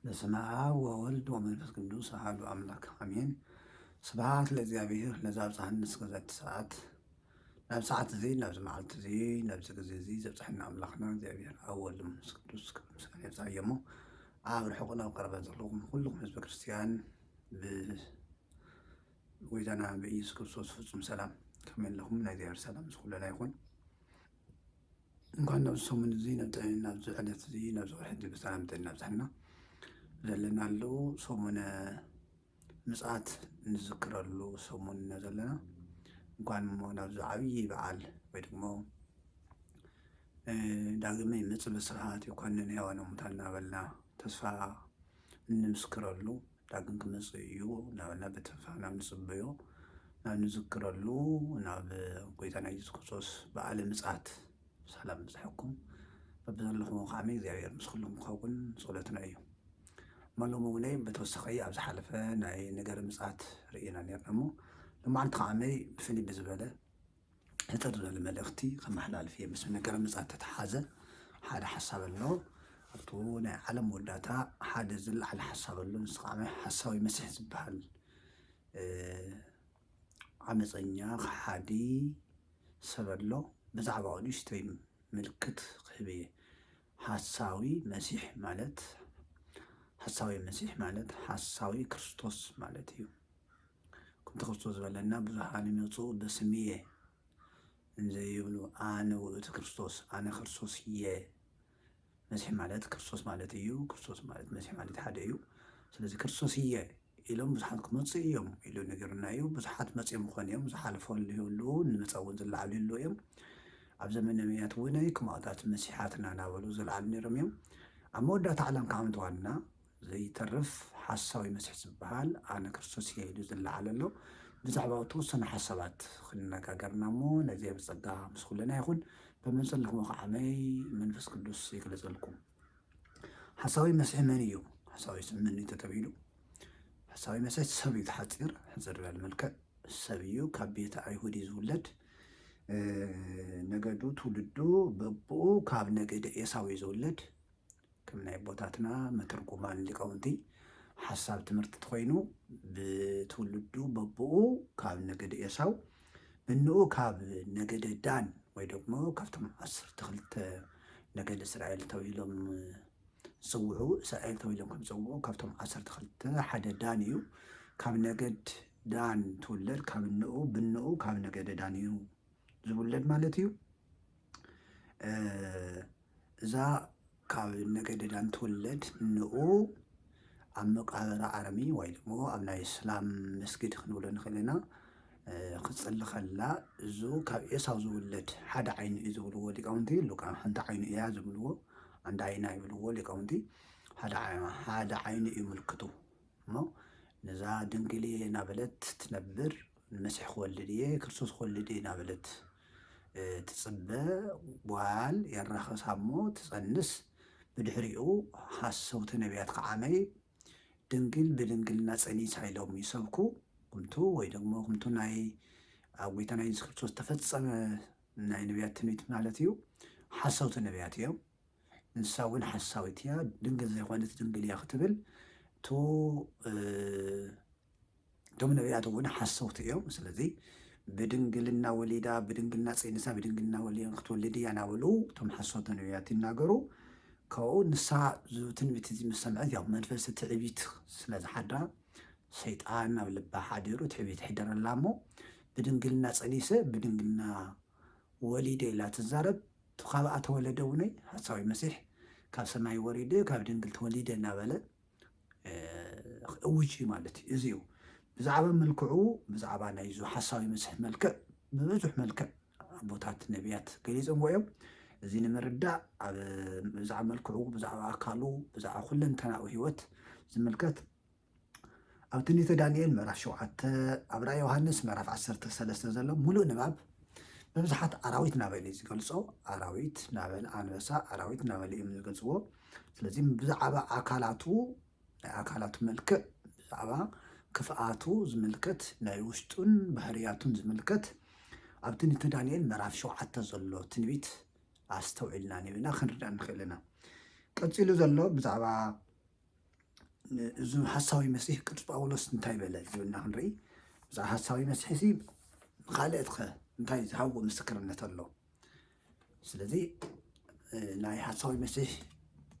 በስመ አብ ወወልድ ወመንፈስ ቅዱስ አሐዱ አምላክ አሜን። ስብሐት ለእግዚአብሔር ለዘአብጽሐነ እስከ ዛቲ ሰዓት። ናብ ሰዓት እዚ፣ ናብዚ መዓልቲ እዚ፣ ናብዚ ግዜ እዚ ዘብጽሐና ኣምላኽና እግዚኣብሔር ኣብ ወልድ መንፈስ ቅዱስ ክብሪ ምስጋና ይብጻሕ እሞ፣ ኣብ ርሑቕ ናብ ቀረባ ዘለኹም ኩልኹም ህዝበ ክርስትያን ብጎይታና ብኢየሱስ ክርስቶስ ፍጹም ሰላም። ከመይ ኣለኹም? ናይ እግዚኣብሔር ሰላም ምስ ኩልና ይኹን። እንኳን ናብዚ ሰሙን እዚ፣ ናብዚ፣ ናብዚ ዕለት እዚ፣ ናብዚ ወርሒ እዚ ብሰላም ጥዕና ኣብጽሐና። ዘለናሉ ሰሙነ ምጽኣት ንዝክረሉ ሰሙን ኢና ዘለና። እንኳን እሞ ናብዚ ዓብዪ በዓል ወይ ደግሞ፣ እ፣ ዳግመ ይመጽእ ብስብሐት ይኮንን ሕያዋን ሙታን እናበልና ተስፋ እንምስክረሉ፣ ዳግም ክመጽእ እዩ እናበልና ብተስፋ ናብ ንጽበዮ፣ ናብ ንዝክረሉ፣ ናብ ጎይታና ኢየሱስ ክርስቶስ በዓለ ምጽኣት ሰላም ይብጽሐኩም። በብዘለኹም ከዓኒ እግዚኣብሔር ምስ ኩሎም ክኸውን ጸሎትና እዩ። እሞ ሎሚ እውነይ ብተወሳኺ ኣብ ዝሓለፈ ናይ ነገረ ምጽኣት ርኢና ነርና እሞ፣ ሎማዓንቲ ከዓኒ ብፍልይ ብዝበለ ሕጽር ዝበለ መልእኽቲ ከመሓላልፍ እየ። ምስ ነገረ ምጽኣት ተተሓዘ ሓደ ሓሳብ ኣሎ። ኣብቲ ናይ ዓለም መወዳእታ ሓደ ዝለዓለ ሓሳብ ኣሎ። ንሱ ከዓኒ ሓሳዊ መሲሕ ዝበሃል፣ እ፣ ዓመፀኛ፣ ከሓዲ ሰብ ኣሎ። ብዛዕባኡ ንእሽተይ ምልክት ክህብ እየ። ሓሳዊ መሲሕ ማለት፣ ሓሳዊ መሲሕ ማለት ሓሳዊ ክርስቶስ ማለት እዩ። ከምቲ ክርስቶስ ዝበለና፣ ብዙሃን ይመጹ በስምየ እንዘ ይብሉ፣ ኣነ ውእቱ ክርስቶስ፣ ኣነ ክርስቶስ እየ። መሲሕ ማለት ክርስቶስ ማለት እዩ። ክርስቶስ ማለት መሲሕ ማለት ሓደ እዩ። ስለዚ ክርስቶስ እየ ኢሎም ብዙሓት ክመጹ እዮም ኢሉ ነገርና እዩ። ብዙሓት መጺኦም ክኾኑ እዮም። ዝሓልፈሉ ይህሉ፣ ንመጻ እውን ዝለዓሉ ይህሉ እዮም። ኣብ ዘመነ ነቢያት እውን ከማኡታት መሲሓትና እናበሉ ዝለዓሉ ነይሮም እዮም። ኣብ መወዳእታ ዓለም ከዓ ምተዋልና ዘይተርፍ ሓሳዊ መሲሕ ዝበሃል ኣነ ክርስቶስ እየ ኢሉ ዝለዓል ኣሎ። ብዛዕባኡ ተወሰነ ሓሳባት ክንነጋገርና እሞ፣ ነዚ ብጸጋ ምስ ኩልና ይኹን። በመንጸልኩም ከዓመይ መንፈስ ቅዱስ ይግለጸልኩም። ሓሳዊ መሲሕ መን እዩ? ሓሳዊ መሲሕ መን እዩ ተተባሂሉ፣ ሓሳዊ መሲሕ ሰብ እዩ። ተሓጺር ሕጽር ዝበለ መልክዕ ሰብ እዩ። ካብ ቤተ ኣይሁድ እዩ ዝውለድ። እ፣ ነገዱ፣ ትውልዱ፣ በብኡ ካብ ነገደ ኤሳው እዩ ዝውለድ። ከም ናይ ኣቦታትና መተርጉማን ሊቃውንቲ ሓሳብ ትምህርቲ ተኾይኑ፣ ብትውልዱ በብኡ ካብ ነገደ ኤሳው፣ ብንኡ ካብ ነገደ ዳን ወይ ደግሞ ካብቶም ዓሰርተ ክልተ ነገደ እስራኤል ተባሂሎም ዝጽውዑ፣ እስራኤል ተባሂሎም ከም ዝጽውዑ፣ ካብቶም ዓሰርተ ክልተ ሓደ ዳን እዩ። ካብ ነገድ ዳን ትውለድ፣ ካብ ንኡ፣ ብንኡ ካብ ነገደ ዳን እዩ ዝውለድ ማለት እዩ። እ፣ እዛ ካብ ነገደ ዳን ትውለድ ንኡ ኣብ መቃብር ኣርሚ ወይ ደግሞ ኣብ ናይ እስላም መስጊድ ክንብሎ ንኽእል ኢና፣ እ፣ ክትጽሊ ከላ፣ እዙ ካብ ኤሳው ዝውለድ ሓደ ዓይኑ እዩ ዝብልዎ ሊቃውንቲ። ሉቃ ሓንቲ ዓይኑ እያ ዝብልዎ፣ ኣንዳ ዓይና ይብልዎ ሊቃውንቲ። ሓደ ዓይ-፣ ሓደ ዓይኑ እዩ ምልክቱ። እሞ ነዛ ድንግል እየ እናበለት ትነብር፣ ንመሲሕ ክወልድ እየ፣ ክርስቶስ ክወልድ እየ እናበለት፣ እ፣ ትጽበ ጓል የራኸሳ እሞ ትጸንስ። ብድሕሪኡ ሓሰውቲ ነቢያት ከዓመይ ድንግል ብድንግልና ጸኒሳ ኢሎም ይሰብኩ። ክምቱ ወይ ደግሞ ክምቱ ናይ ኣብ ጎይታና የሱስ ክርስቶስ ተፈጸመ ናይ ነቢያት ትንቢት ማለት እዩ። ሓሰውቲ ነቢያት እዮም። ንሳ እውን ሓሳዊት እያ፣ ድንግል ዘይኮነት ድንግል እያ ክትብል፣ እቱ፣ እ፣ እቶም ነቢያት እውን ሓሰውቲ እዮም። ስለዚ ብድንግልና ወሊዳ፣ ብድንግልና ጸኒሳ፣ ብድንግልና ወሊ-፣ ክትወልድ እያ እናበሉ እቶም ሓሰውቲ ነቢያት ይናገሩ። ካብኡ ንሳ እዚ ትንቢት እዚ ምስ ሰምዐት፣ ያው መንፈስ ትዕቢት ስለ ዝሓድራ፣ ሰይጣን ኣብ ልባ ሓዲሩ ትዕቢት ይሕደረላ እሞ፣ ብድንግልና ጸኒሰ፣ ብድንግልና ወሊደ ኢላ ትዛረብ። እቲ ካብኣ ተወለደ እውነይ ሓሳዊ መሲሕ ካብ ሰማይ ወሪደ፣ ካብ ድንግል ተወሊደ እናበለ፣ እ፣ እውጅ እዩ ማለት እዩ። እዚ እዩ ብዛዕባ መልክዑ፣ ብዛዕባ ናይዙ ሓሳዊ መሲሕ መልክዕ ብብዙሕ መልክዕ ኣቦታት ነቢያት ገሊጾምዎ እዮም። እዚ ንምርዳእ ኣብ ብዛዕባ መልክዑ፣ ብዛዕባ ኣካሉ፣ ብዛዕባ ኩለንተናዊ ህይወት ዝምልከት ኣብ ትንቢተ ዳንኤል ምዕራፍ ሸውዓተ፣ ኣብ ራእይ ዮሃንስ ምዕራፍ ዓሰርተ ሰለስተ ዘሎ ሙሉእ ንባብ ብብዙሓት ኣራዊት እናበለ እዩ ዝገልጾ። ኣራዊት እናበለ፣ ኣንበሳ፣ ኣራዊት እናበለ እዮም ዝገልጽዎ። ስለዚ ብዛዕባ ኣካላቱ፣ ናይ ኣካላቱ መልክዕ፣ ብዛዕባ ክፍኣቱ ዝምልከት፣ ናይ ውሽጡን ባህርያቱን ዝምልከት ኣብ ትንቢተ ዳንኤል ምዕራፍ ሸውዓተ ዘሎ ትንቢት ኣስተውዒልና ንብና ክንርዳእ ንኽእል ኢና። ቀጺሉ ዘሎ ብዛዕባ እዚ ሓሳዊ መሲሕ ቅዱስ ጳውሎስ እንታይ በለ ዝብልና ክንርኢ። ብዛዕባ ሓሳዊ መሲሕ ሲ ካልእትኸ እንታይ ዝሃቦ ምስክርነት ኣሎ? ስለዚ ናይ ሓሳዊ መሲሕ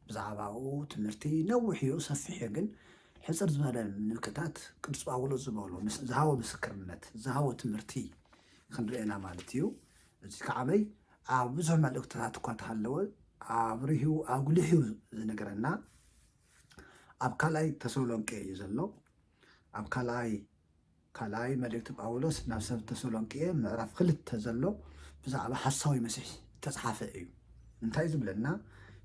ብዛዕባኡ ትምህርቲ ነዊሕ እዩ፣ ሰፊሕ እዩ። ግን ሕፅር ዝበለ ምልክታት ቅዱስ ጳውሎስ ዝበሎ ምስ- ዝሃቦ ምስክርነት፣ ዝሃቦ ትምህርቲ ክንርኢ ኢና ማለት እዩ። እዚ ከዓበይ ኣብ ብዙሕ መልእክትታት እኳ ተሃለወ ኣብሪሁ ኣጉሊሑ ዝነገረና ኣብ ካልኣይ ተሰሎንቄ እዩ ዘሎ። ኣብ ካልኣይ ካልኣይ መልእክቲ ጳውሎስ ናብ ሰብ ተሰሎንቄ ምዕራፍ ክልተ ዘሎ ብዛዕባ ሓሳዊ መሲሕ ዝተፅሓፈ እዩ። እንታይ ዝብለና?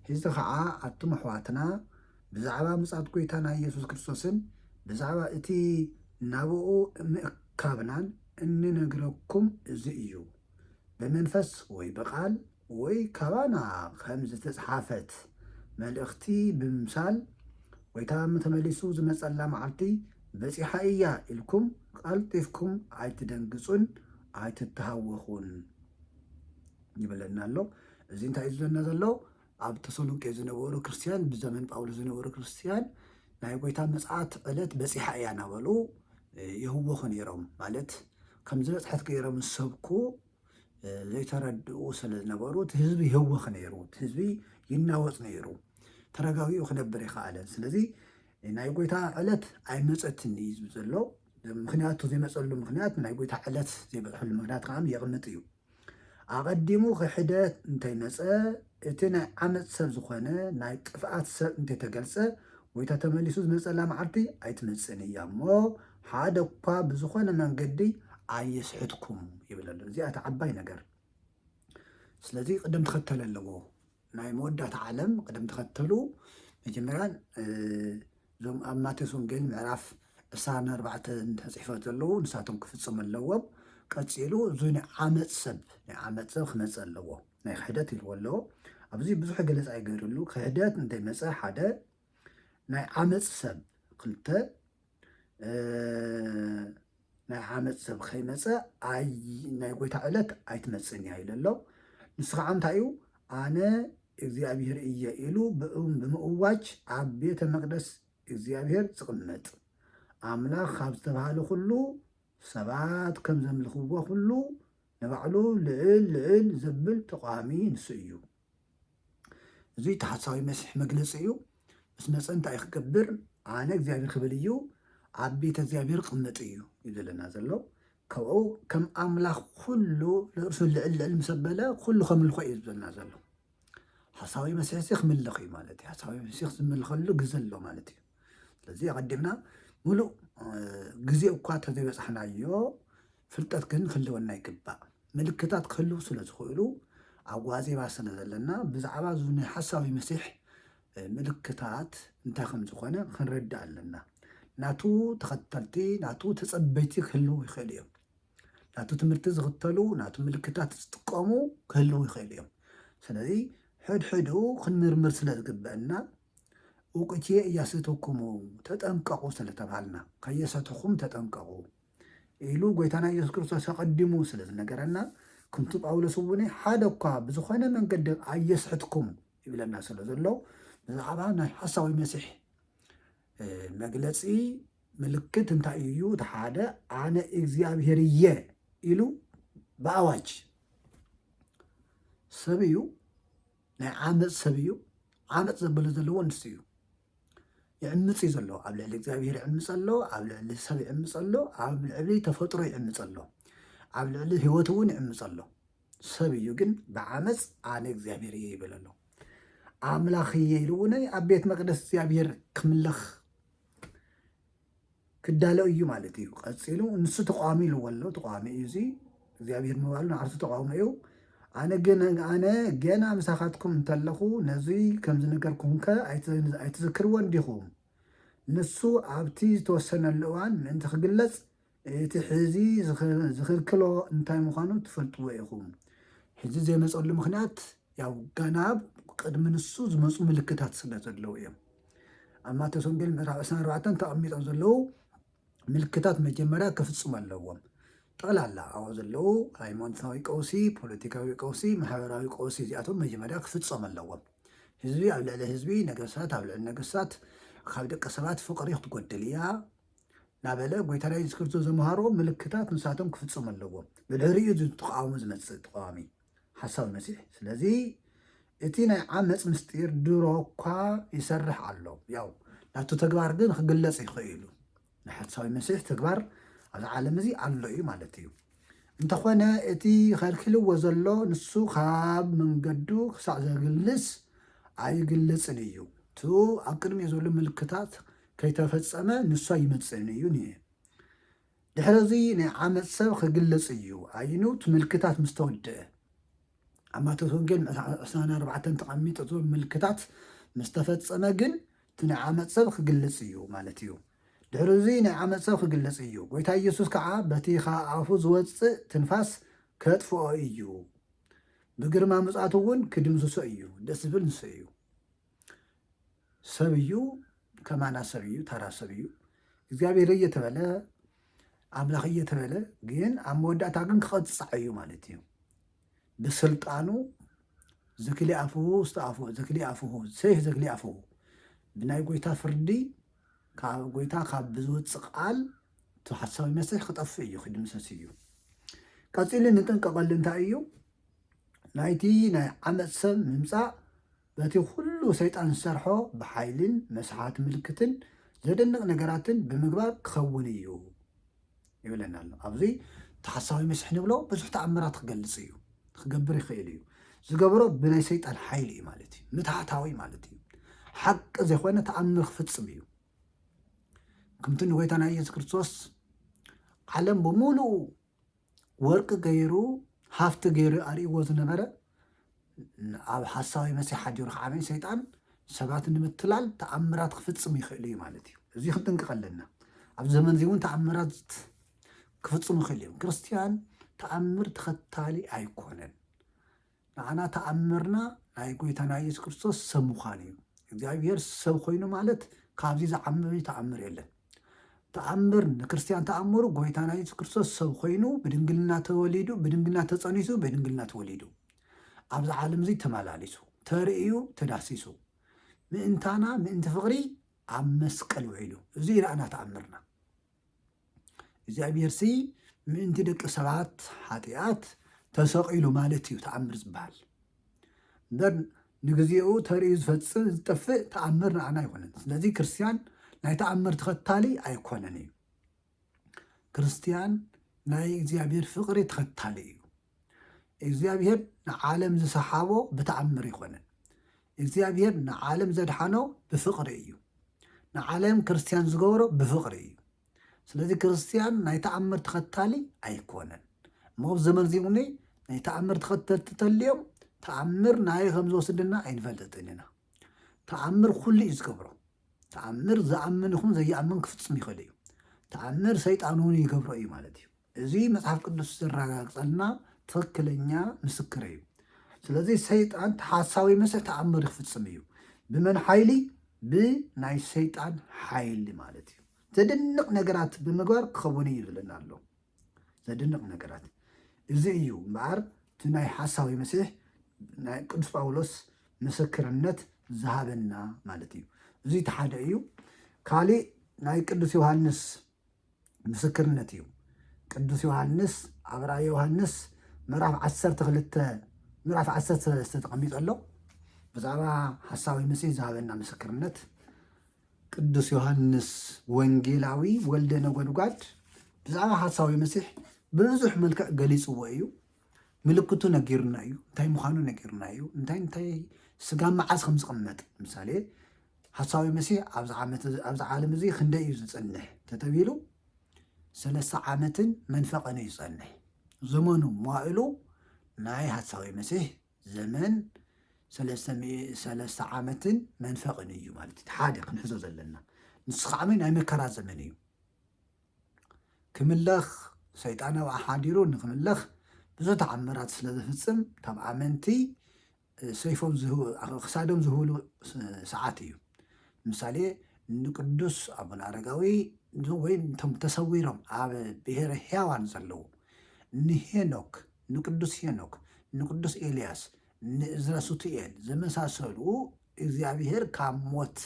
ሕዚ ከዓ ኣቱም ኣሕዋትና ብዛዕባ ምጽኣት ጎይታና ኢየሱስ ክርስቶስን ብዛዕባ እቲ ናብኡ ምእካብናን እንነግረኩም እዚ እዩ። ብመንፈስ ወይ ብቓል ወይ ካባና ከም ዝተጽሓፈት መልእኽቲ ብምምሳል፣ ጎይታ ተመሊሱ ዝመጸላ መዓልቲ በጺሓ እያ ኢልኩም ቀልጢፍኩም ኣይትደንግጹን ኣይትተሃወኹን ይብለና ኣሎ። እዚ እንታይ እዩ ዝብለና ዘሎ? ኣብ ተሰሎንቄ ዝነበሩ ክርስትያን፣ ብዘመን ጳውሎስ ዝነበሩ ክርስትያን ናይ ጎይታ ምጽኣት ዕለት በጺሓ እያ እናበሉ ይህወኹ ነይሮም። ማለት ከም ዝበጽሐት ገይሮም ዝሰብኩ ዘይተረድኡ ስለ ዝነበሩ እቲ ህዝቢ ይህወኽ ነይሩ፣ እቲ ህዝቢ ይናወጽ ነይሩ፣ ተረጋጊኡ ክነብር ይኸኣለን። ስለዚ ናይ ጎይታ ዕለት ኣይመጸትን እዩ ዝብል ዘሎ። ምክንያቱ ዘይመጸሉ ምክንያት፣ ናይ ጎይታ ዕለት ዘይበጽሐሉ ምክንያት ከዓ የቕምጥ እዩ። ኣቐዲሙ ክሕደት እንተይመጸ፣ እቲ ናይ ዓመጽ ሰብ ዝኾነ ናይ ጥፍኣት ሰብ እንተይተገልጸ፣ ጎይታ ተመሊሱ ዝመጸላ መዓልቲ ኣይትመጽእን እያ እሞ፣ ሓደ እኳ ብዝኾነ መንገዲ ኣየስሕትኩም ይብል ኣሎ። እዚኣ እታ ዓባይ ነገር። ስለዚ ቅደም ተኸተል ኣለዎ። ናይ መወዳእታ ዓለም ቅደም ተኸተሉ መጀመርያ እዞም ኣብ ማቴዎስ ወንጌል ምዕራፍ ዕስራን ኣርባዕተን ተፅሒፎ ዘለዉ ንሳቶም ክፍፅሙ ኣለዎም። ቀፂሉ እዚ ናይ ዓመፅ ሰብ ናይ ዓመፅ ሰብ ክመፅእ ኣለዎ። ናይ ክሕደት ኢልዎ ኣለዎ። ኣብዚ ብዙሕ ገለፃ ይገብርሉ። ክሕደት እንተይመፀ ሓደ ናይ ዓመፅ ሰብ ክልተ ናይ ዓመፅ ሰብ ከይመፀ ኣይ ናይ ጎይታ ዕለት ኣይትመፅን እያ ኢለ ኣሎ። ንሱ ከዓ እንታይ እዩ? ኣነ እግዚኣብሔር እየ ኢሉ ብእም ብምእዋጅ ኣብ ቤተ መቅደስ እግዚኣብሔር ዝቕመጥ ኣምላኽ ካብ ዝተባህለ ኩሉ ሰባት ከም ዘምልኽዎ ኩሉ ንባዕሉ ልዕል ልዕል ዘብል ተቃዋሚ ንሱ እዩ። እዚ ተሓሳዊ መሲሕ መግለፂ እዩ። ምስ መፀ እንታይ ክገብር? ኣነ እግዚኣብሔር ክብል እዩ፣ ኣብ ቤተ እግዚኣብሔር ቅመጥ እዩ እዩ ዘለና ዘሎ። ካብኡ ከም ኣምላኽ ኩሉ ንርእሱ ልዕል ልዕል ምስ ኣበለ ኩሉ ከምልኾ እዩ ዝብለና ዘሎ። ሓሳዊ መሲሕ ሲ ክምልኽ እዩ ማለት እዩ። ሓሳዊ መሲሕ ዝምልኸሉ ግዘ ኣሎ ማለት እዩ። ስለዚ ኣቐዲምና ሙሉእ ግዜ እኳ ተዘይበፃሕናዮ ፍልጠት ግን ክህልወና ይግባእ። ምልክታት ክህልው ስለ ዝኽእሉ ኣብ ዋዜማ ስለ ዘለና ብዛዕባ እዚ ናይ ሓሳዊ መሲሕ ምልክታት እንታይ ከም ዝኾነ ክንረዳእ ኣለና። ናቱ ተኸተልቲ ናቱ ተጸበይቲ ክህልው ይኽእሉ እዮም። ናቱ ትምህርቲ ዝኽተሉ ናቱ ምልክታት ዝጥቀሙ ክህልው ይኽእሉ እዮም። ስለዚ ሕድሕድኡ ክንምርምር ስለ ዝግበአና ውቅቼ እያስሕተኩሙ ተጠንቀቁ ስለተባሃልና ከየሰትኹም ተጠንቀቁ ኢሉ ጎይታና ኢየሱስ ክርስቶስ ኣቐዲሙ ስለ ዝነገረና፣ ከምቲ ጳውሎስ እውን ሓደ እኳ ብዝኾነ መንገዲ ኣየስሕትኩም ይብለና ስለ ዘሎ፣ ብዛዕባ ናይ ሓሳዊ መሲሕ መግለፂ ምልክት እንታይ እዩ? እቲ ሓደ ኣነ እግዚኣብሔር እየ ኢሉ ብኣዋጅ ሰብ እዩ፣ ናይ ዓመፅ ሰብ እዩ። ዓመፅ ዘበለ ዘለዎ ንሱ እዩ። ይዕምፅ እዩ ዘሎ። ኣብ ልዕሊ እግዚኣብሔር ይዕምፅ ኣሎ፣ ኣብ ልዕሊ ሰብ ይዕምፅ ኣሎ፣ ኣብ ልዕሊ ተፈጥሮ ይዕምፅ ኣሎ፣ ኣብ ልዕሊ ህይወት እውን ይዕምፅ ኣሎ። ሰብ እዩ ግን ብዓመፅ ኣነ እግዚኣብሔር እየ ይብል ኣሎ። ኣምላኽ እየ ኢሉ እውን ኣብ ቤት መቅደስ እግዚኣብሔር ክምለኽ ክዳሎ እዩ ማለት እዩ። ቀፂሉ ንሱ ተቃዋሚ ኢልዎ ኣሎ። ተቃዋሚ እዩ እዚ እግዚኣብሔር ምባሉ ንዓርሱ ተቃውሞ እዩ። ኣነ ግን ኣነ ገና ምሳኻትኩም እንተለኹ ነዚ ከም ዝነገርኩምከ ኣይትዝክርዎ እንዲኹም? ንሱ ኣብቲ ዝተወሰነሉ እዋን ምእንቲ ክግለጽ እቲ ሕዚ ዝኽልክሎ እንታይ ምዃኑ ትፈልጥዎ ኢኹም። ሕዚ ዘይመፀሉ ምኽንያት ያው ገና ቅድሚ ንሱ ዝመፁ ምልክታት ስለ ዘለዉ እዮም። ኣብ ማቴዎስ ወንጌል ምዕራፍ ዕስራን ኣርባዕተን ተቐሚጦም ዘለዉ ምልክታት መጀመርያ ክፍፅሙ ኣለዎም። ጠቕላላ ኣብኡ ዘለዉ ሃይማኖታዊ ቀውሲ፣ ፖለቲካዊ ቀውሲ፣ ማሕበራዊ ቀውሲ እዚኣቶም መጀመርያ ክፍፀሙ ኣለዎም። ህዝቢ ኣብ ልዕሊ ህዝቢ፣ ነገስታት ኣብ ልዕሊ ነገስታት፣ ካብ ደቂ ሰባት ፍቕሪ ክትጎድል እያ እናበለ ጎይታና የሱስ ክርስቶስ ዘምሃሮ ምልክታት ንሳቶም ክፍጽሙ ኣለዎም። ብድሕሪኡ እዩ ተቓውሞ ዝመጽእ፣ ተቓዋሚ ሓሳዊ መሲሕ። ስለዚ እቲ ናይ ዓመፅ ምስጢር ድሮ እኳ ይሰርሕ ኣሎ። ያው ናቱ ተግባር ግን ክግለጽ ይኽእል እዩ። ናይ ሓሳዊ መሲሕ ተግባር ኣብዚ ዓለም እዚ ኣሎ እዩ ማለት እዩ። እንተኾነ እቲ ከልኪልዎ ዘሎ ንሱ ካብ መንገዱ ክሳዕ ዘግልስ ኣይግልጽን እዩ። እቲ ኣብ ቅድሚኡ ዘሎ ምልክታት ከይተፈጸመ ንሱ ኣይመጽእን እዩ። ድሕሪ እዚ ናይ ዓመፅ ሰብ ክግለጽ እዩ። ኣይኑ እቲ ምልክታት ምስ ተወድአ፣ ኣብ ማቴዎስ ወንጌል ምዕራፍ ዕስራን ኣርባዕተን ተቐሚጡ ዘሎ ምልክታት ምስ ተፈጸመ ግን እቲ ናይ ዓመፅ ሰብ ክግለጽ እዩ ማለት እዩ። ድሕሪ እዚ ናይ ዓመፅ ሰብ ክግለጽ እዩ። ጎይታ ኢየሱስ ከዓ በቲ ካብ ኣፉ ዝወጽእ ትንፋስ ከጥፍኦ እዩ። ብግርማ ምጽኣቱ እውን ክድምስሶ እዩ። ደስ ዝብል ንሱ እዩ። ሰብ እዩ፣ ከማና ሰብ እዩ፣ ተራ ሰብ እዩ። እግዚኣብሔር እየተበለ፣ ኣምላኽ እየተበለ፣ ግን ኣብ መወዳእታ ግን ክቐጻዕ እዩ ማለት እዩ። ብስልጣኑ ዘክሊ ኣፍሁ ዝተኣፍሁ፣ ዘክሊ ኣፍሁ፣ ሰይፍ ዘክሊ ኣፍሁ። ብናይ ጎይታ ፍርዲ፣ ካብ ጎይታ ካብ ብዝወጽእ ቃል እቲ ሓሳዊ መሲሕ ክጠፍእ እዩ፣ ክድምሰስ እዩ። ቀጺሉ ንጥንቀቐሉ እንታይ እዩ? ናይቲ ናይ ዓመፅ ሰብ ምምጻእ በቲ ኩሉ ሰይጣን ዝሰርሖ ብሓይልን መስሓት ምልክትን ዘደንቕ ነገራትን ብምግባር ክኸውን እዩ ይብለና ኣሎ። ኣብዚ እቲ ሓሳዊ መሲሕ ንብሎ ብዙሕ ተኣምራት ክገልጽ እዩ፣ ክገብር ይኽእል እዩ። ዝገብሮ ብናይ ሰይጣን ሓይሊ እዩ ማለት እዩ፣ ምትሃታዊ ማለት እዩ። ሓቂ ዘይኮነ ተኣምር ክፍጽም እዩ። ከምቲ ንጎይታና ኢየሱስ ክርስቶስ ዓለም ብምሉኡ ወርቂ ገይሩ ሃፍቲ ገይሩ ኣርእይዎ ዝነበረ፣ ኣብ ሓሳዊ መሲሕ ሓዲሩ ከዓበይ ሰይጣን ሰባት ንምትላል ተኣምራት ክፍጽም ይኽእል እዩ ማለት እዩ። እዚ ክንጥንቀቕ ኣለና። ኣብ ዘመን እዚ እውን ተኣምራት ክፍጽሙ ይኽእል እዮም። ክርስትያን ተኣምር ተኸታሊ ኣይኮነን። ንዓና ተኣምርና ናይ ጎይታና ኢየሱስ ክርስቶስ ሰብ ምዃን እዩ። እግዚኣብሔር ሰብ ኮይኑ ማለት ካብዚ ዝዓምም ተኣምር የለን። ተኣምር ንክርስትያን ተኣምሩ ጎይታና ኢየሱስ ክርስቶስ ሰብ ኮይኑ ብድንግልና ተወሊዱ፣ ብድንግልና ተጸኒሱ፣ ብድንግልና ተወሊዱ፣ ኣብዚ ዓለም እዚ ተመላሊሱ፣ ተርእዩ፣ ተዳሲሱ፣ ምእንታና ምእንቲ ፍቕሪ ኣብ መስቀል ውዒሉ። እዚ እዩ ንዓና ተኣምርና። እግዚኣብሔር ሲ ምእንቲ ደቂ ሰባት ሓጢኣት ተሰቒሉ ማለት እዩ ተኣምር ዝበሃል። እምበር ንግዜኡ ተርእዩ ዝፈጽም ዝጠፍእ ተኣምር ንዓና ኣይኮነን። ስለዚ ክርስትያን ናይ ተኣምር ተኸታሊ ኣይኮነን እዩ። ክርስትያን ናይ እግዚኣብሔር ፍቕሪ ተኸታሊ እዩ። እግዚኣብሔር ንዓለም ዝሰሓቦ ብተኣምር ኣይኮነን። እግዚኣብሔር ንዓለም ዘድሓኖ ብፍቕሪ እዩ። ንዓለም ክርስትያን ዝገብሮ ብፍቕሪ እዩ። ስለዚ ክርስትያን ናይ ተኣምር ተኸታሊ ኣይኮነን። እሞ ኣብ ዘመን እዚ እውን ናይ ተኣምር ተኸተልቲ ተልዮም ተኣምር ናይ ከም ዝወስድና ኣይንፈልጥን ኢና። ተኣምር ኩሉ እዩ ዝገብሮ። ተኣምር ዝኣምን ይኹን ዘይኣምን ክፍጽም ይኽእል እዩ። ተኣምር ሰይጣን እውን ይገብሮ እዩ ማለት እዩ። እዚ መጽሓፍ ቅዱስ ዘረጋግጸልና ትኽክለኛ ምስክር እዩ። ስለዚ ሰይጣን ተሓሳዊ መስሕ ተኣምር ይፍጽም እዩ። ብመን ሓይሊ? ብናይ ሰይጣን ሓይሊ ማለት እዩ። ዘደንቕ ነገራት ብምግባር ክኸውን እዩ ዝብለና ኣሎ። ዘደንቕ ነገራት እዚ እዩ እምበኣር እቲ ናይ ሓሳዊ መሲሕ ናይ ቅዱስ ጳውሎስ ምስክርነት ዝሃበና ማለት እዩ። እዚ እቲ ሓደ እዩ። ካሊእ ናይ ቅዱስ ዮሃንስ ምስክርነት እዩ። ቅዱስ ዮሃንስ ኣብ ራእይ ዮሃንስ ምዕራፍ ዓሰርተ ክልተ ምዕራፍ ዓሰርተ ሰለስተ ተቐሚጡ ኣሎ። ብዛዕባ ሓሳዊ መሲሕ ዝሃበና ምስክርነት ቅዱስ ዮሃንስ ወንጌላዊ ወልደ ነጎድጓድ ብዛዕባ ሓሳዊ መሲሕ ብብዙሕ መልክዕ ገሊጽዎ እዩ። ምልክቱ ነጊሩና እዩ፣ እንታይ ምዃኑ ነጊሩና እዩ፣ እንታይ እንታይ ስጋ መዓስ ከም ዝቕመጥ። ምሳሌ ሓሳዊ መሲሕ ኣብዚ ዓመት ኣብዚ ዓለም እዚ ክንደይ እዩ ዝጸንሕ ተተቢሉ ሰለስተ ዓመትን መንፈቕን እዩ ዝጸንሕ። ዘመኑ መዋእሉ ናይ ሓሳዊ መሲሕ ዘመን ሰለስተ ሚእ- ሰለስተ ዓመትን መንፈቕን እዩ ማለት እዩ። ሓደ ክንሕዞ ዘለና ንሱ ከዓ ናይ መከራ ዘመን እዩ። ክምለኽ ሰይጣን ኣብኣ ሓዲሩ ንክምለኽ ብዙሕ ተኣምራት ስለ ዝፍጽም ካብ ኣመንቲ ሰይፎም ዝህቡ ክሳዶም ዝህብሉ ሰዓት እዩ። ምሳሌ ንቅዱስ ኣቡነ ኣረጋዊ ወይ እቶም ተሰዊሮም ኣብ ብሔረ ሕያዋን ዘለዉ ንሄኖክ ንቅዱስ ሄኖክ ንቅዱስ ኤልያስ ንእዝራ ሱቱኤል ዝመሳሰሉ እግዚኣብሔር ካብ ሞት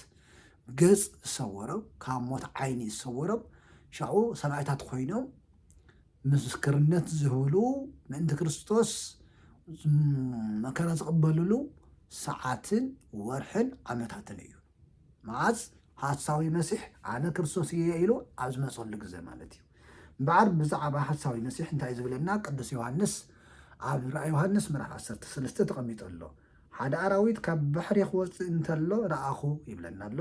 ገጽ ዝሰወሮም፣ ካብ ሞት ዓይኒ ዝሰወሮም፣ ሻዑ ሰማዕታት ኮይኖም ምስክርነት ዝህብሉ ምእንቲ ክርስቶስ መከራ ዝቕበልሉ ሰዓትን ወርሕን ዓመታትን እዩ። መዓዝ? ሓሳዊ መሲሕ ኣነ ክርስቶስ እየ ኢሉ ኣብ ዝመፀሉ ግዜ ማለት እዩ። እምበኣር ብዛዕባ ሓሳዊ መሲሕ እንታይ ዝብለና ቅዱስ ዮሃንስ ኣብ ራእይ ዮሃንስ ምዕራፍ ዓሰርተ ሰለስተ ተቐሚጡ ኣሎ። ሓደ ኣራዊት ካብ ባሕሪ ክወፅእ እንተሎ ረኣኹ ይብለና ኣሎ።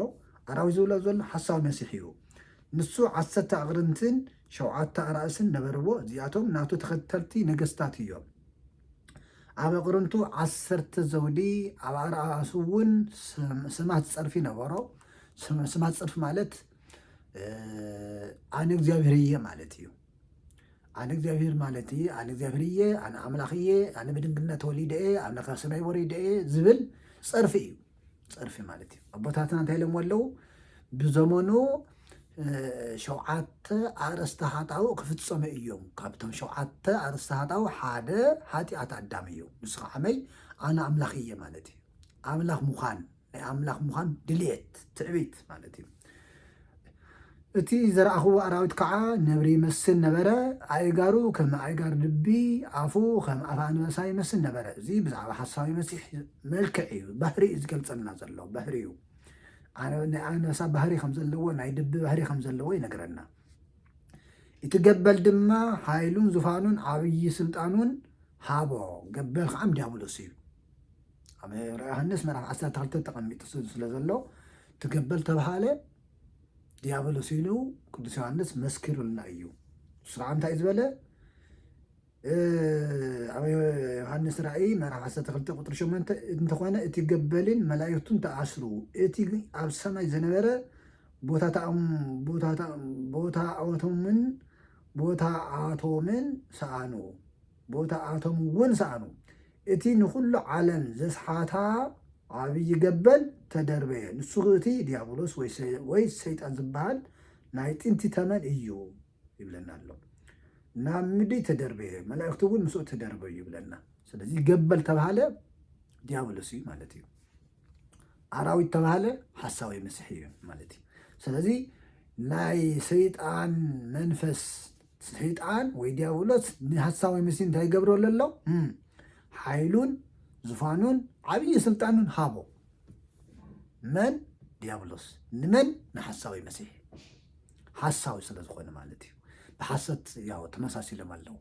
ኣራዊት ዝብሎ ዘሎ ሓሳዊ መሲሕ እዩ። ንሱ ዓሰርተ ኣቕርንትን ሸውዓተ ኣራእስን ነበርዎ። እዚኣቶም ናቱ ተኸተልቲ ነገስታት እዮም። ኣብ ኣቕርንቱ ዓሰርተ ዘውዲ፣ ኣብ ኣራእሱ እውን ስም- ስማት ጸርፊ ነበሮ። ስም- ስማት ጸርፊ ማለት ኣነ እግዚኣብሔር እየ ማለት እዩ። ኣነ እግዚኣብሔር ማለት እዩ። ኣነ እግዚኣብሔር እየ፣ ኣነ ኣምላኽ እየ፣ ኣነ ብድንግልና ተወሊደ እየ፣ ኣነ ካብ ሰማይ ወሪደ እየ ዝብል ጸርፊ እዩ። ጸርፊ ማለት እዩ። ኣቦታትና እንታይ ኢሎም ኣለዉ? ብዘመኑ ሸውዓተ ኣርእስተ ሃጣው ክፍጸሙ እዮም። ካብቶም ሸውዓተ ኣርእስተ ሃጣው ሓደ ሓጢኣት ኣዳም እዩ። ንሱ ከዓ መይ? ኣነ ኣምላኽ እየ ማለት እዩ። ኣምላኽ ምዃን፣ ናይ ኣምላኽ ምዃን ድልየት፣ ትዕቢት ማለት እዩ። እቲ ዘረኣኽዎ ኣራዊት ከዓ ነብሪ ይመስል ነበረ። ኣእጋሩ ከም ኣእጋር ድቢ፣ ኣፉ ከም ኣፍ ኣንበሳ ይመስል ነበረ። እዚ ብዛዕባ ሓሳዊ መሲሕ መልክዕ እዩ፣ ባህሪ እዩ ዝገልጸልና ዘሎ፣ ባህሪ እዩ። ኣነ- ናይ ኣንበሳ ባህሪ ከም ዘለዎ፣ ናይ ድቢ ባህሪ ከም ዘለዎ ይነግረና። እቲ ገበል ድማ ሓይሉን ዙፋኑን ዓብዪ ስልጣኑን ሃቦ። ገበል ከዓ ዲያብሎስ እዩ። ኣብ ራእይ ዮሃንስ ምዕራፍ ዓሰርተ ክልተ ተቐሚጡ ስለ ዘሎ እቲ ገበል ተባሃለ ዲያብሎስ ኢሉ ቅዱስ ዮሃንስ መስኪሩልና እዩ። ንሱ ከዓ እንታይ ዝበለ? ኣብ ዮሃንስ ራእይ ምዕራፍ ዓሰርተ ክልተ ቁጥሪ ሸሞንተ እንተኾነ እቲ ገበልን መላእክቱን ተኣስሩ፣ እቲ ኣብ ሰማይ ዝነበረ ቦታታኦም- ቦታታ- ቦታኦቶምን ቦታኣቶምን ሰኣኑ፣ ቦታኣቶም እውን ሰኣኑ። እቲ ንኹሉ ዓለም ዘስሓታ ዓብዪ ገበል ተደርበየ። ንሱ እቲ ዲያብሎስ ወይ ሰ- ወይ ሰይጣን ዝበሃል ናይ ጥንቲ ተመን እዩ ይብለና ኣሎ። ናብ ምድሪ ተደርበየ፣ መላእክቱ እውን ምስኡ ተደርበዩ ይብለና። ስለዚ ገበል ተባሃለ ዲያብሎስ እዩ ማለት እዩ። ኣራዊት ተባሃለ ሓሳዊ መሲሕ እዩ ማለት እዩ። ስለዚ ናይ ሰይጣን መንፈስ፣ ሰይጣን ወይ ዲያብሎስ ንሓሳዊ መሲሕ እንታይ ይገብረሉ ኣሎ? እም፣ ሓይሉን ዙፋኑን ዓብዪ ስልጣኑን ሃቦ። መን? ዲያብሎስ። ንመን? ንሓሳዊ መሲሕ። ሓሳዊ ስለ ዝኾነ ማለት እዩ። ብሓሰት ያው ተመሳሲሎም ኣለዉ።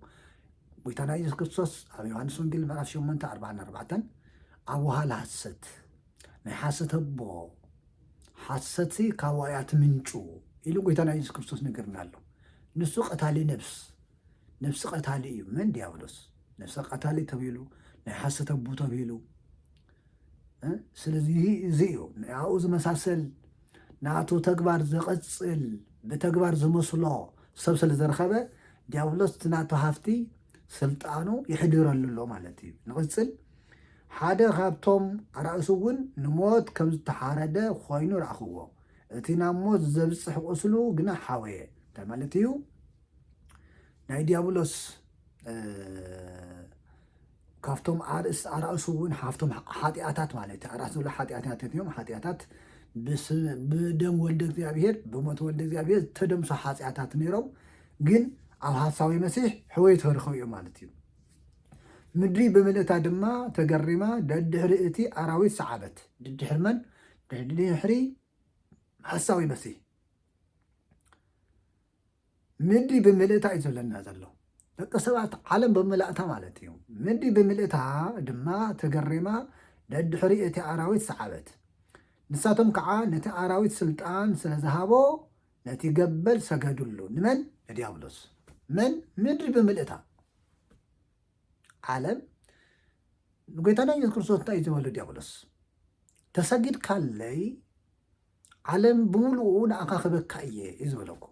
ጎይታና የሱስ ክርስቶስ ኣብ ዮሃንስ ወንጌል ምዕራፍ ሸሞንተ ኣርባዓን ኣርባዕተን ኣብ ወሃሊ ሓሰት፣ ናይ ሓሰት ኣቦ፣ ሓሰት ካብ ዋእያ ትምንጩ ኢሉ ጎይታና የሱስ ክርስቶስ ነገርና ኣሎ። ንሱ ቀታሊ ነብስ፣ ነብሲ ቀታሊ እዩ። መን? ዲያብሎስ። ነብሲ ቀታሊ ተባሂሉ፣ ናይ ሓሰት ኣቦ ተባሂሉ። እ? ስለዚ እዚ እዩ ኣብኡ ዝመሳሰል ናቱ ተግባር ዝቐጽል ብተግባር ዝመስሎ ሰብ ስለ ዝረኸበ ዲያብሎስ እቲ ናቱ ሃፍቲ ስልጣኑ ይሕድረሉ ኣሎ ማለት እዩ። ንቕጽል ሓደ ካብቶም ኣራእሱ እውን ንሞት ከም ዝተሓረደ ኮይኑ ረኣኽዎ። እቲ ናብ ሞት ዘብጽሕ ቁስሉ ግና ሓወየ። እንታይ ማለት እዩ? ናይ ዲያብሎስ እ፣ ካብቶም ኣርእስ ኣራእሱ እውን ሃፍቶም ሓጢኣታት ማለት እዩ። ኣራእስ ዝብሎ ሓጢኣታት እዮም። ሓጢኣታት ብስ- ብደም ወልደ እግዚኣብሔር ብሞት ወልደ እግዚኣብሔር ዝተደምሶ ሓጢኣታት ነይሮም፣ ግን ኣብ ሓሳዊ መሲሕ ሕወይ ተረኸቡ እዮም ማለት እዩ። ምድሪ ብምልእታ ድማ ተገሪማ ደድሕሪ እቲ ኣራዊት ሰዓበት። ድድሕሪ መን? ድድሕሪ ሓሳዊ መሲሕ። ምድሪ ብምልእታ እዩ ዝብለና ዘሎ። ደቂ ሰባት ዓለም ብምልእታ ማለት እዩ። ምድሪ ብምልእታ ድማ ተገሪማ ደድሕሪ እቲ ኣራዊት ሰዓበት። ንሳቶም ከዓ ነቲ ኣራዊት ስልጣን ስለ ዝሃቦ ነቲ ገበል ሰገዱሉ። ንመን? ንዲያብሎስ። መን? ምድሪ ብምልእታ ዓለም ንጎይታና ኢየሱስ ክርስቶስ እንታይ እዩ ዝበሎ ዲያብሎስ? ተሰጊድካለይ ዓለም ብምሉኡ ንኣኻ ክበካ እየ እዩ ዝበለኩ።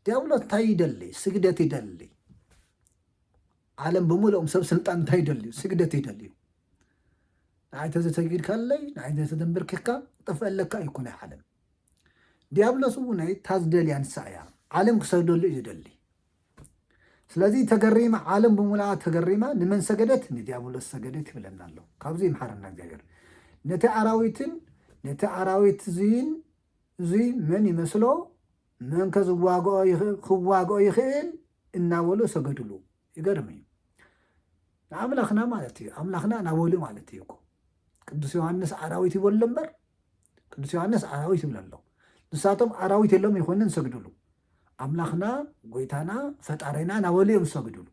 ዲያብሎስ እንታይ ይደሊ? ስግደት ይደሊ። ዓለም ብምሉኦም ሰብ ስልጣን እንታይ ይደልዩ? ስግደት ይደልዩ። ንዓይ ተዘተጊድካለይ፣ ንዓይ ተዘተንበርኪካ ጠፍአለካ እዩ እኮ ናይ ዓለም። ዲያብሎስ እውን እታ ዝደልያ ንሳ እያ። ዓለም ክሰግደሉ እዩ ዝደሊ። ስለዚ ተገሪማ፣ ዓለም ብምሉኣ ተገሪማ ንመን ሰገደት? ንዲያብሎስ ሰገደት ይብለና ኣሎ። ካብዚ ይምሓረና እግዚኣብሔር። ነቲ ኣራዊትን ነቲ ኣራዊት እዚን እዚ መን ይመስሎ፣ መን ከ ዝዋግኦ ይኽእል፣ ክዋግኦ ይኽእል እናበሉ ሰገድሉ። ይገርም እዩ። ንኣምላኽና ማለት እዩ፣ ኣምላኽና እናበሉ ማለት እዩ እኮ። ቅዱስ ዮሃንስ ኣራዊት ይበሎ እምበር፣ ቅዱስ ዮሃንስ ኣራዊት ይብሎ ኣሎ። ንሳቶም ኣራዊት የሎም ይኾንን ሰግድሉ። ኣምላኽና፣ ጎይታና፣ ፈጣሪና እናበሉ እዮም ዝሰግድሉ።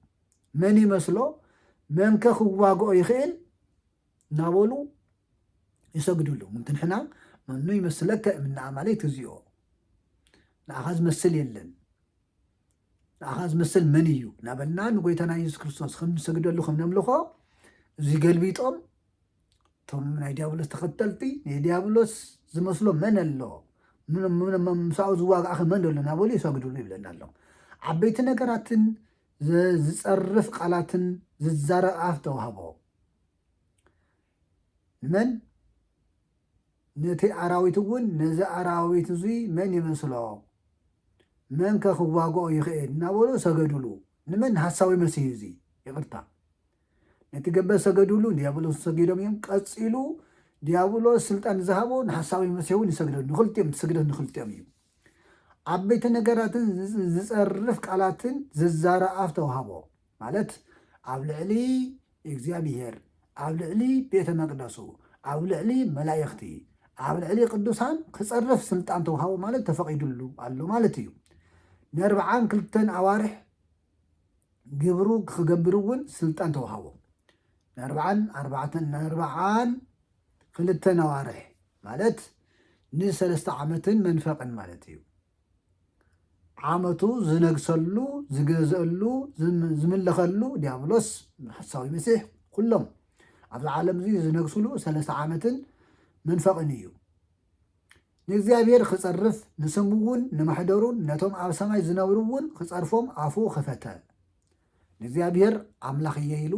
መን ይመስሎ፣ መን ከ ክዋግኦ ይኽእል እናበሉ ይሰግድሉ። ምንትንሕና መኑ ይመስለከ እምነ ኣማሌት እግዚኦ፣ ንኣኻ ዝመስል የለን። ንኣኻ ዝመስል መን እዩ እናበልና ንጎይታና የሱስ ክርስቶስ ከም ንሰግደሉ ከም ነምልኾ፣ እዚ ገልቢጦም እቶም ናይ ዲያብሎስ ተኸተልቲ፣ ንዲያብሎስ ዝመስሎ መን ኣሎ? ምን-፣ ምን-፣ ምን-፣ ምሳኡ ዝዋግኣኸ መን ኣሎ? እናበሉ ይሰግድሉ ይብለና ኣሎ። ዓበይቲ ነገራትን ዘ-፣ ዝጸርፍ ቃላትን ዝዛረብ ኣፍ ተዋህቦ። ንመን? ነቲ ኣራዊት እውን፣ ነዚ ኣራዊት እዙይ መን ይመስሎ? መን ከ ክዋግኦ ይኽእል? እናበሉ ሰገዱሉ። ንመን? ንሓሳዊ መሲህ እዚ። ይቕርታ። ነቲ ገበል ሰገዱሉ፣ ንዲያብሎስ ሰጊዶም እዮም። ቀጺሉ፣ ዲያብሎስ ስልጣን ዝሃቦ ንሓሳዊ መሲህ እውን ይሰግደሉ። ንኽልቲኦም፣ እቲ ስግደት ንኽልቲኦም እዩ። ዓበይቲ ነገራትን ዝ-፣ ዝጸርፍ ቃላትን ዝዛረብ ኣፍ ተዋህቦ። ማለት፣ ኣብ ልዕሊ እግዚኣብሔር፣ ኣብ ልዕሊ ቤተ መቅደሱ፣ ኣብ ልዕሊ መላእኽቲ፣ ኣብ ልዕሊ ቅዱሳን ክጸርፍ ስልጣን ተዋህቦ ማለት ተፈቒዱሉ ኣሎ ማለት እዩ። ንኣርብዓን ክልተን ኣዋርሕ ግብሩ ክገብር እውን ስልጣን ተዋህቦ። ንኣርብዓን ኣርባዕተን፣ ንኣርብዓን ክልተን ኣዋርሕ ማለት ንሰለስተ ዓመትን መንፈቕን ማለት እዩ። ዓመቱ ዝነግሰሉ፣ ዝገዝአሉ፣ ዝም-፣ ዝምለኸሉ ዲያብሎስ፣ ሓሳዊ መሲሕ፣ ኩሎም ኣብዚ ዓለም እዚ ዝነግስሉ ሰለስተ ዓመትን መንፈቕን እዩ። ንእግዚኣብሔር ክጸርፍ፣ ንስሙ እውን ንማሕደሩን ነቶም ኣብ ሰማይ ዝነብሩ እውን ክጸርፎም ኣፉ ከፈተ። ንእግዚኣብሔር ኣምላኽ እየ ኢሉ፣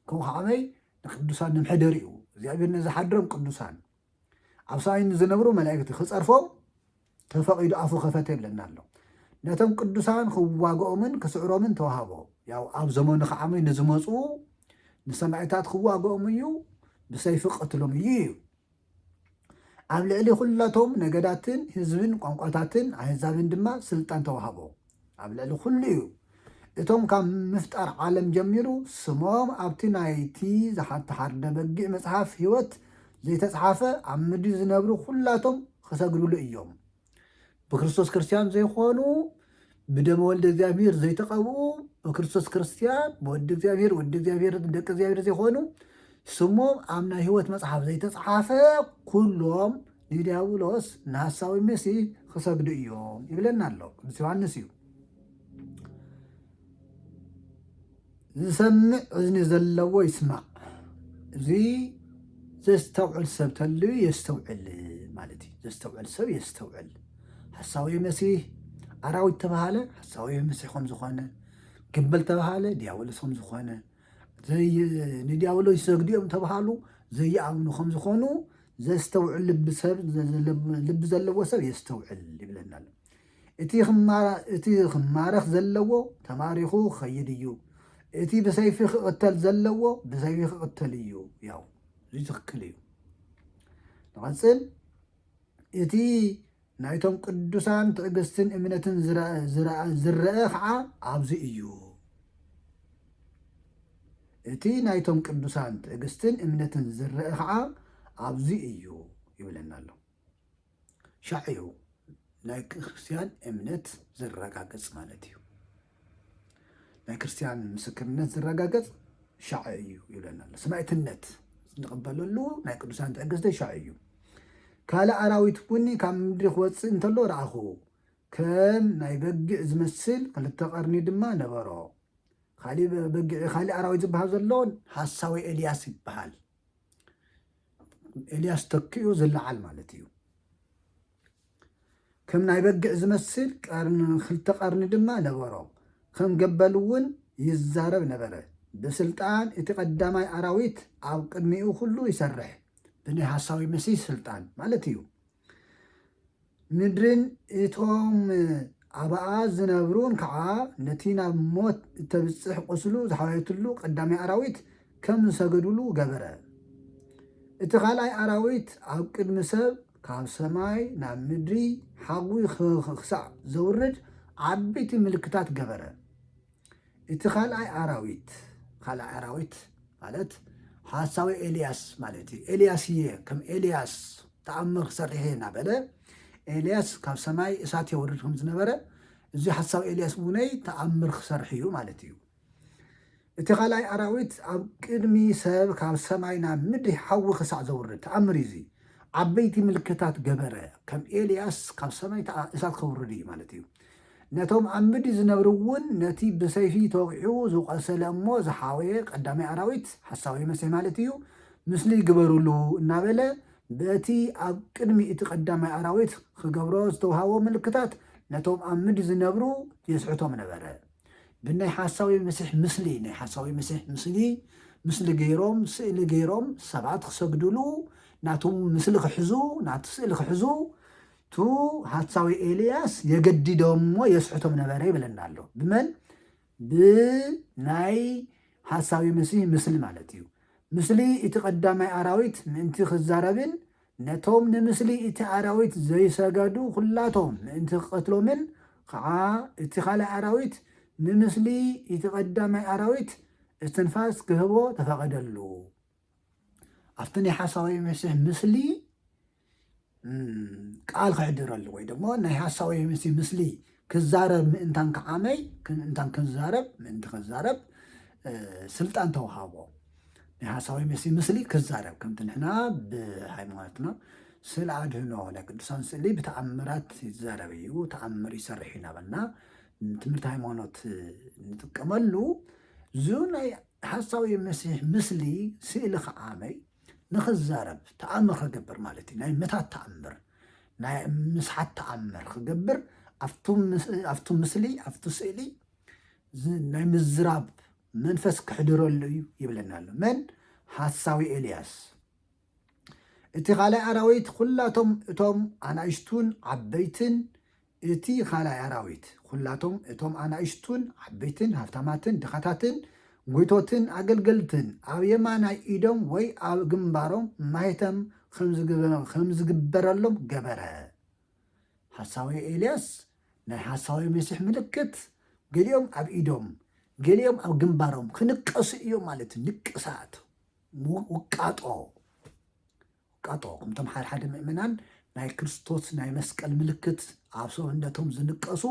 ከምኡ ከዓመይ ንቅዱሳን ንምሕደር እዩ። እግዚኣብሔር ንዝሓድሮም ቅዱሳን፣ ኣብ ሰማይ ንዝነብሩ መላእክቲ ክጸርፎም ተፈቒዱ ኣፉ ከፈተ ይብለና ኣሎ። ነቶም ቅዱሳን ክዋግኦምን ክስዕሮምን ተዋህቦ። ያው ኣብ ዘመኑ ከዓመይ ንዝመጹ ንሰማዕታት ክዋግኦም እዩ፣ ብሰይፊ ክቐትሎም እዩ እዩ። ኣብ ልዕሊ ኩላቶም ነገዳትን ህዝብን ቋንቋታትን ኣህዛብን ድማ ስልጣን ተዋህቦ። ኣብ ልዕሊ ኩሉ እዩ። እቶም ካብ ምፍጣር ዓለም ጀሚሩ ስሞም ኣብቲ ናይቲ ዝሓተሓርደ በጊዕ መጽሓፍ ህይወት ዘይተጽሓፈ ኣብ ምድሪ ዝነብሩ ኩላቶም ክሰግዱሉ እዮም። ብክርስቶስ ክርስቲያን ዘይኾኑ፣ ብደመ ወልደ እግዚኣብሔር ዘይተቐብኡ፣ ብክርስቶስ ክርስቲያን፣ ብወዲ እግዚኣብሔር፣ ወዲ እግዚኣብሔር፣ ደቂ እግዚኣብሔር ዘይኾኑ፣ ስሞም ኣብ ናይ ህይወት መጽሓፍ ዘይተጽሓፈ፣ ኩሎም ንዲያብሎስ፣ ንሃሳዊ መሲህ ክሰግዱ እዮም ይብለና ኣሎ። ቅዱስ ዮሃንስ እዩ። ዝሰምዕ እዝኒ ዘለዎ ይስማዕ። እዚ ዘስተውዕል ሰብ ተልዩ የስተውዕል ማለት እዩ። ዘስተውዕል ሰብ የስተውዕል። ሓሳዊ መሲህ ኣራዊት ተባሃለ፣ ሓሳዊ መሲህ ከም ዝኾነ፣ ገበል ተባሃለ፣ ዲያብሎስ ከም ዝኾነ፣ ዘይ-፣ ንዲያብሎስ ይሰግዱ እዮም ተባሃሉ፣ ዘይኣምኑ ከም ዝኾኑ ዘስተውዕል ልቢ ሰብ፣ ልቢ ዘለዎ ሰብ የስተውዕል ይብለና ኣሎ። እቲ ክማ-፣ እቲ ክማረኽ ዘለዎ ተማሪኹ ክኸይድ እዩ። እቲ ብሰይፊ ክቕተል ዘለዎ ብሰይፊ ክቕተል እዩ። ያው፣ እዚ ትኽክል እዩ። ንቐጽል። እቲ ናይቶም ቅዱሳን ትዕግስትን እምነትን ዝረ-፣ ዝረ-፣ ዝረአ ኸዓ ኣብዚ እዩ። እቲ ናይቶም ቅዱሳን ትዕግስትን እምነትን ዝረአ ኸዓ ኣብዚ እዩ ይብለና ኣሎ። ሻዕ እዩ ናይ ክርስትያን እምነት ዝረጋገጽ ማለት እዩ። ናይ ክርስትያን ምስክርነት ዝረጋገጽ ሻዕ እዩ ይብለና ኣሎ። ሰማዕትነት እንቕበለሉ ናይ ቅዱሳን ትዕግስቲ ሻዕ እዩ። ካልእ ኣራዊት እውን ካብ ምድሪ ክወጽእ እንተሎ ረኣኹ። ከም ናይ በጊዕ ዝመስል ክልተ ቀርኒ ድማ ነበሮ። ካሊእ በ-፣ በጊዕ፣ ካሊእ ኣራዊት ዝበሃል ዘሎ ሓሳዊ ኤልያስ ይበሃል። ኤልያስ ተኪኡ ዝለዓል ማለት እዩ። ከም ናይ በጊዕ ዝመስል ቀርኒ፣ ክልተ ቀርኒ ድማ ነበሮ። ከም ገበል እውን ይዛረብ ነበረ። ብስልጣን እቲ ቀዳማይ ኣራዊት ኣብ ቅድሚኡ ኩሉ ይሰርሕ። ብናይ ሓሳዊ መሲህ ስልጣን ማለት እዩ። ምድርን እቶም ኣብኣ ዝነብሩን ከዓ ነቲ ናብ ሞት እተብጽሕ ቁስሉ ዝሓወየትሉ ቀዳማይ ኣራዊት ከም ዝሰገዱሉ ገበረ። እቲ ካልኣይ ኣራዊት ኣብ ቅድሚ ሰብ ካብ ሰማይ ናብ ምድሪ ሓዊ ኽ- ኽ- ክሳዕ ዘውርድ ዓበይቲ ምልክታት ገበረ። እቲ ካልኣይ ኣራዊት፣ ካልኣይ ኣራዊት ማለት ሓሳዊ ኤልያስ ማለት እዩ። ኤልያስ እየ፣ ከም ኤልያስ ተኣምር ክሰርሕ እየ እናበለ ኤልያስ ካብ ሰማይ እሳት የውርድ ከም ዝነበረ፣ እዚ ሓሳዊ ኤልያስ እውነይ ተኣምር ክሰርሕ እዩ ማለት እዩ። እቲ ካልኣይ ኣራዊት ኣብ ቅድሚ ሰብ ካብ ሰማይ ናብ ምድሪ ሓዊ ክሳዕ ዘውርድ ተኣምር እዩ እዚ። ዓበይቲ ምልክታት ገበረ፣ ከም ኤልያስ ካብ ሰማይ ተኣ- እሳት ከውርድ እዩ ማለት እዩ። ነቶም ኣብ ምድሪ ዝነብሩ እውን ነቲ ብሰይፊ ተወቒዑ ዝቖሰለ እሞ ዝሓወየ ቀዳማይ ኣራዊት፣ ሓሳዊ መሲሕ ማለት እዩ፣ ምስሊ ግበሩሉ እናበለ በቲ ኣብ ቅድሚ እቲ ቀዳማይ ኣራዊት ክገብሮ ዝተውሃቦ ምልክታት ነቶም ኣብ ምድሪ ዝነብሩ የስሕቶም ነበረ። ብናይ ሓሳዊ መሲሕ ምስሊ፣ ናይ ሓሳዊ መሲሕ ምስሊ፣ ምስሊ ገይሮም፣ ስእሊ ገይሮም ሰባት ክሰግድሉ፣ ናቱ ምስሊ ክሕዙ፣ ናቱ ስእሊ ክሕዙ፣ ቱ ሓሳዊ ኤልያስ የገድዶሞ የስሕቶም ነበረ ይብለና ኣሎ። ብመን? ብናይ ሓሳዊ መሲሕ ምስሊ ማለት እዩ። ምስሊ እቲ ቀዳማይ ኣራዊት ምእንቲ ክዛረብን ነቶም ንምስሊ እቲ ኣራዊት ዘይሰገዱ ኩላቶም ምእንቲ ክቐትሎምን ከዓ እቲ ካልእ ኣራዊት ንምስሊ እቲ ቀዳማይ ኣራዊት እስትንፋስ ክህቦ ተፈቐደሉ። ኣብቲ ናይ ሓሳዊ መሲሕ ምስሊ ቃል ክሕድረሉ ወይ ደሞ ናይ ሓሳዊ መሲሕ ምስሊ ክዛረብ ምእንታን ክዓመይ ምእንታን ክዛረብ ምእንቲ ክዛረብ ስልጣን ተውሃቦ። ናይ ሓሳዊ መሲሕ ምስሊ ክዛረብ ከምቲ ንሕና ብሃይማኖትና ስእሊ ኣድህኖ ናይ ቅዱሳን ስእሊ ብተኣምራት ይዛረብ እዩ፣ ተኣምር ይሰርሕ እዩ እናበልና ትምህርቲ ሃይማኖት ንጥቀመሉ። እዚ ናይ ሓሳዊ መሲሕ ምስሊ ስእሊ ክዓመይ ንኽዛረብ ተኣምር ክገብር ማለት እዩ። ናይ ምታት ተኣምር፣ ናይ ምስሓት ተኣምር ክገብር ኣብቱ ምስ- ኣብቱ ምስሊ ኣብቱ ስእሊ ዝ- ናይ ምዝራብ መንፈስ ክሕድረሉ እዩ ይብለና ኣሎ። መን? ሓሳዊ ኤልያስ። እቲ ካልኣይ ኣራዊት ኩላቶም እቶም ኣናእሽቱን ዓበይትን እቲ ካልኣይ ኣራዊት ኩላቶም እቶም ኣናእሽቱን ዓበይትን ሃብታማትን ድኻታትን ጎይቶትን ኣገልገልትን ኣብ የማናይ ኢዶም ወይ ኣብ ግንባሮም ማህተም ከም ዝግበ- ከም ዝግበረሎም ገበረ። ሓሳዊ ኤልያስ ናይ ሓሳዊ መሲሕ ምልክት ገሊኦም ኣብ ኢዶም ገሊኦም ኣብ ግንባሮም ክንቀሱ እዮም ማለት እዩ። ንቅሳት ው- ውቃጦ ውቃጦ ከምቶም ሓደ ሓደ ምእመናን ናይ ክርስቶስ ናይ መስቀል ምልክት ኣብ ሰውነቶም ዝንቀሱ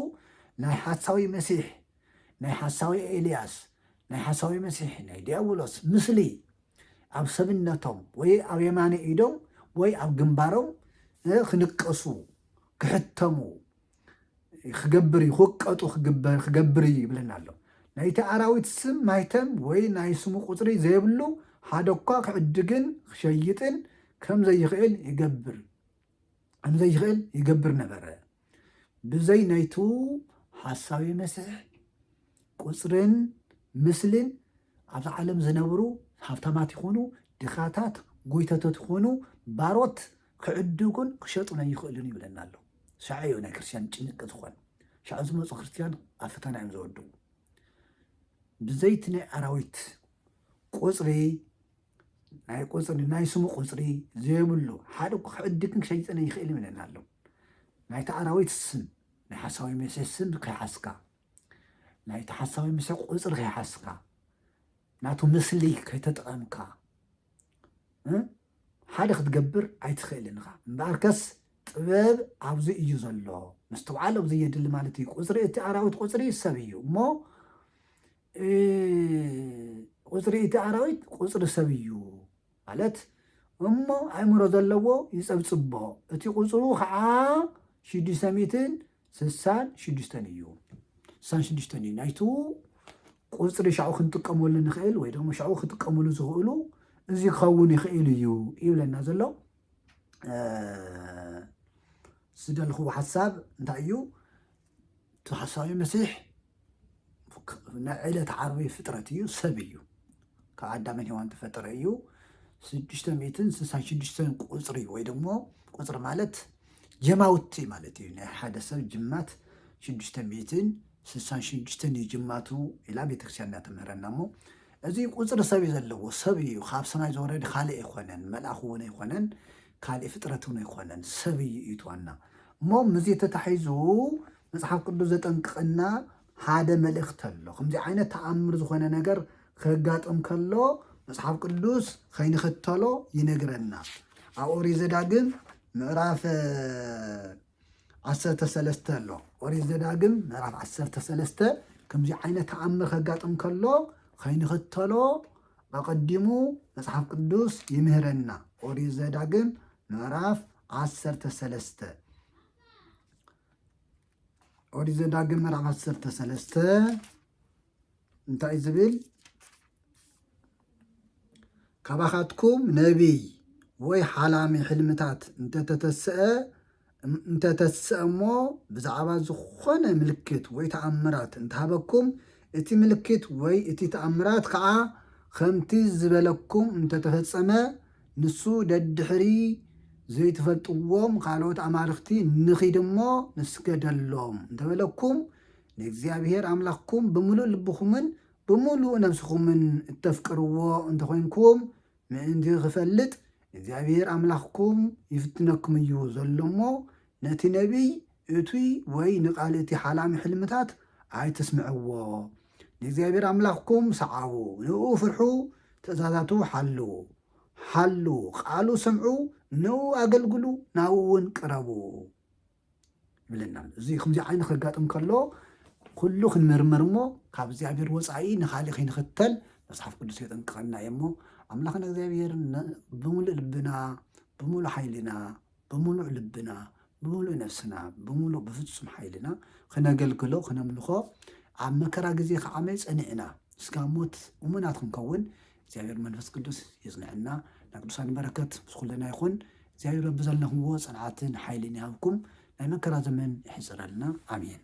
ናይ ሓሳዊ መሲሕ ናይ ሓሳዊ ኤልያስ ናይ ሓሳዊ መሲሕ ናይ ዲያብሎስ ምስሊ ኣብ ሰብነቶም ወይ ኣብ የማነ ኢዶም ወይ ኣብ ግንባሮም እ፣ ክንቀሱ ክሕተሙ ክገብር እዩ፣ ክውቀጡ ክግበር ክገብር እዩ ይብለና ኣሎ። ናይቲ ኣራዊት ስም ማይተም ወይ ናይ ስሙ ቁፅሪ ዘይብሉ ሓደ እኳ ክዕድግን ክሸይጥን ከም ዘይኽእል ይገብር ከም ዘይኽእል ይገብር ነበረ። ብዘይ ናይቱ ሓሳዊ መስሕ ቁፅርን ምስልን ኣብዚ ዓለም ዝነብሩ ሃብታማት ይኹኑ ድኻታት፣ ጎይተቶት ይኹኑ ባሮት ክዕድጉን ክሸጡን ኣይኽእሉን ይብለና ኣሎ። ሻዕ እዩ ናይ ክርስትያን ጭንቂ ዝኾን። ሻዕ ዝመፁ ክርስትያን ኣብ ፈተና እዮም ዝወድቁ። ብዘይቲ ናይ ኣራዊት ቁፅሪ ናይ ቁፅሪ ናይ ስሙ ቁፅሪ ዘይብሉ ሓደ እኮ ክዕድግን ክሸይጥን ይኽእል ይብለና ኣሎ። ናይቲ ኣራዊት ስም ናይ ሓሳዊ መሲሕ ስም ከይሓዝካ ናይቲ ሓሳዊ መሲሕ ቁፅሪ ከይሓዝካ ናቱ ምስሊ ከይተጠቐምካ እ? ሓደ ክትገብር ኣይትኽእልን ኢኻ። እምበኣርከስ ጥበብ ኣብዚ እዩ ዘሎ። ምስትውዓል ኣብዚ የድሊ ማለት እዩ። ቁፅሪ እቲ ኣራዊት ቁፅሪ ሰብ እዩ እሞ እ፣ ቁፅሪ እቲ ኣራዊት ቁፅሪ ሰብ እዩ ማለት እሞ ኣእምሮ ዘለዎ ይፀብፅቦ። እቲ ቁፅሩ ከዓ ሽዱሽተ ሚእትን ስሳን ሽዱሽተን እዩ። ስሳን ሽዱሽተን እዩ ናይቱ ቁፅሪ ሻዑ ክንጥቀመሉ ንኽእል ወይ ደግሞ ሻዑ ክጥቀምሉ ዝኽእሉ እዚ ክኸውን ይኽእል እዩ ይብለና ዘሎ። እ፣ ዝደልኽዎ ሓሳብ እንታይ እዩ? እቲ ሓሳዊ መሲሕ ናይ ዕለት ዓርቢ ፍጥረት እዩ፣ ሰብ እዩ። ካብ ኣዳምን ሄዋን ተፈጠረ እዩ። ሽዱሽተ ሚእትን ስሳን ሽዱሽተን ቁፅሪ ወይ ደግሞ ቁፅሪ ማለት ጀማውቲ ማለት እዩ። ናይ ሓደ ሰብ ጅማት ሽዱሽተ ሚእትን ስሳን ሽዱሽተን እዩ ጅማቱ ኢላ ቤተክርስትያን እናተምህረና እሞ እዚ ቁፅሪ ሰብ እዩ ዘለዎ። ሰብ እዩ፣ ካብ ሰማይ ዝወረደ ካልእ ኣይኮነን፣ መልኣኽ እውን ኣይኮነን። ካልእ ፍጥረት እውን ኣይኮነን፣ ሰብ እዩ እዩ እቲ ዋና። እሞ ምስዚ ተታሒዙ መጽሓፍ ቅዱስ ዘጠንቅቐና ሓደ መልእኽቲ ኣሎ። ከምዚ ዓይነት ተኣምር ዝኾነ ነገር ከጋጥም ከሎ መጽሓፍ ቅዱስ ከይንኽተሎ ይነግረና። ኣብ ኦሪት ዘዳግም ምዕራፍ ዓሰርተ ሰለስተ ኣሎ። ኦሪት ዘዳግም ምዕራፍ ዓሰርተ ሰለስተ ከምዚ ዓይነት ተኣምር ከጋጥም ከሎ ከይንኽተሎ ኣቐዲሙ መጽሓፍ ቅዱስ ይምህረና። ኦሪት ዘዳግም ምዕራፍ ዓሰርተ ሰለስተ። ኦሪት ዘዳግም ምዕራፍ ዓሰርተ ሰለስተ እንታይ ዝብል? ካባኻትኩም ነቢይ ወይ ሓላሚ ሕልምታት እንተተተስአ እንተተስአ እሞ ብዛዕባ ዝኾነ ምልክት ወይ ተኣምራት እንተሃበኩም፣ እቲ ምልክት ወይ እቲ ተኣምራት ከዓ ከምቲ ዝበለኩም እንተተፈጸመ፣ ንሱ ደድሕሪ ዘይትፈልጥዎም ካልኦት ኣማልኽቲ ንኺድ እሞ ንስገደሎም እንተበለኩም፣ ንእግዚኣብሔር ኣምላኽኩም ብምሉእ ልብኹምን ብምሉእ ነፍስኹምን እተፍቅርዎ እንተኾይንኩም፣ ምእንቲ ክፈልጥ እግዚኣብሔር ኣምላኽኩም ይፍትነኩም እዩ ዘሎ እሞ፣ ነቲ ነቢይ እቲ ወይ ንቓል እቲ ሓላሚ ሕልምታት ኣይትስምዕዎ። ንእግዚኣብሔር ኣምላኽኩም ሰዓቡ፣ ንእኡ ፍርሑ፣ ትእዛዛቱ ሓልዉ። ሓልዉ፣ ቃሉ ስምዑ፣ ንእኡ ኣገልግሉ፣ ናብኡ እውን ቅረቡ። ይብለና ኣሎ። እዚ ከምዚ ዓይነት ከጋጥም ከሎ ኩሉ ክንምርምር እሞ ካብ እግዚኣብሔር ወፃኢ ንኻልእ ከይንኽተል መፅሓፍ ቅዱስ የጠንቅቐና እዩ። እሞ ኣምላኽና እግዚኣብሔር ነ- ብምሉእ ልብና፣ ብምሉእ ሓይልና፣ ብምሉእ ልብና፣ ብምሉእ ነፍስና፣ ብምሉእ ብፍጹም ሓይልና ክነገልግሎ ክነምልኾ ኣብ መከራ ግዜ ከዓመይ ጸኒዕና እስካብ ሞት እሙናት ክንከውን እግዚኣብሔር መንፈስ ቅዱስ የጽንዐና። ናይ ቅዱሳን በረከት ምስ ኩልና ይኹን። እግዚኣብሔር በብዘለኹምዎ ጽንዓትን ሓይልን ይሃብኩም። ናይ መከራ ዘመን ይሕጽረልና። ኣሜን።